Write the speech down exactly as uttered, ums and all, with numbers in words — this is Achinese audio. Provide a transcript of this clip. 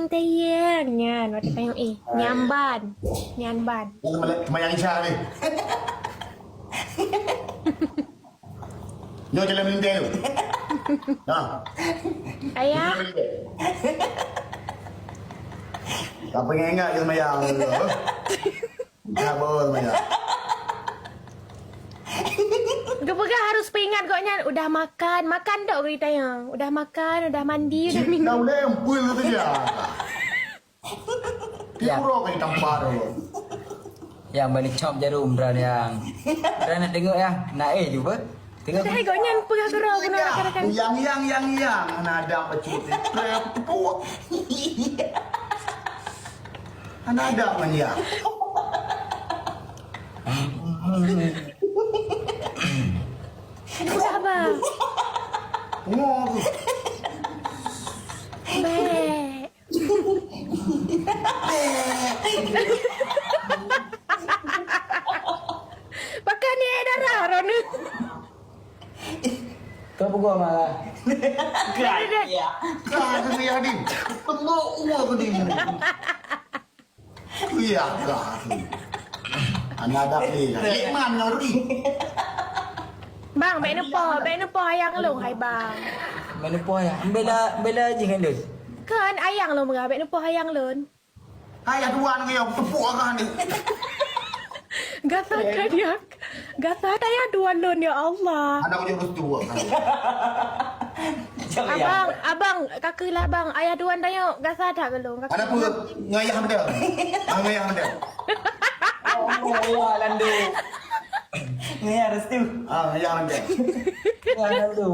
Tayang nyan, watèe tayang, eh, nyamban. Nyamban. Seumayang Isya ni. Nyoe jalan meulintèe tu. Nah. Ayah. Jalan meulintèe. Tak pengen ingat je seumayang tu. Dah bawa seumayang. Geupeugah harus peuingat gobnyan, udah makan, makan dak geuritayang. Udah makan, udah mandi, udah minum. Dah ulèe empul tu ya. Ya. Tiap uroe ka ditampar tu. Yang bani cop jarum, Ran, yang. Ran nak tengok, yang. Nak, eh, cuba. Tengok. Padahai gobnyan peugah keudroe keunoe rakan-rakan. Yang, yang, yang, yang. Hana ada apa cuti. Tepuk. Hana ada apa ya. Sabar. Oh. Bèk. Pakon ni air darah, Ron? Kau pukul marah. Dah, dah, dah. Kau tu ya, Din. Tengok uang tu, Din. Iya, kau tu. Anak dak ni. Lek man ngon Ri. Bang, bèk neupoh, bèk neupoh ayang lôn, hai bang. Bèk neupoh ayang. Bela, bela jih ngon lôn. Kan ayang lôn meugah, bèk neupoh ayang lôn. Hai, aduan ngon nyang tepuk arah ni. Gata ka dia. Gata ka ya dua lôn, ya Allah. Anak ujuk restu kan. Abang, abang, kakeulah abang. Ayah duan tanyoe gasa that golom. Kakeulah. Anak pun ngayah benda. Ah, ngayah benda. Oh, ya, Landu. Ngayah restu. Ah, ngayah benda. Ya, Landu.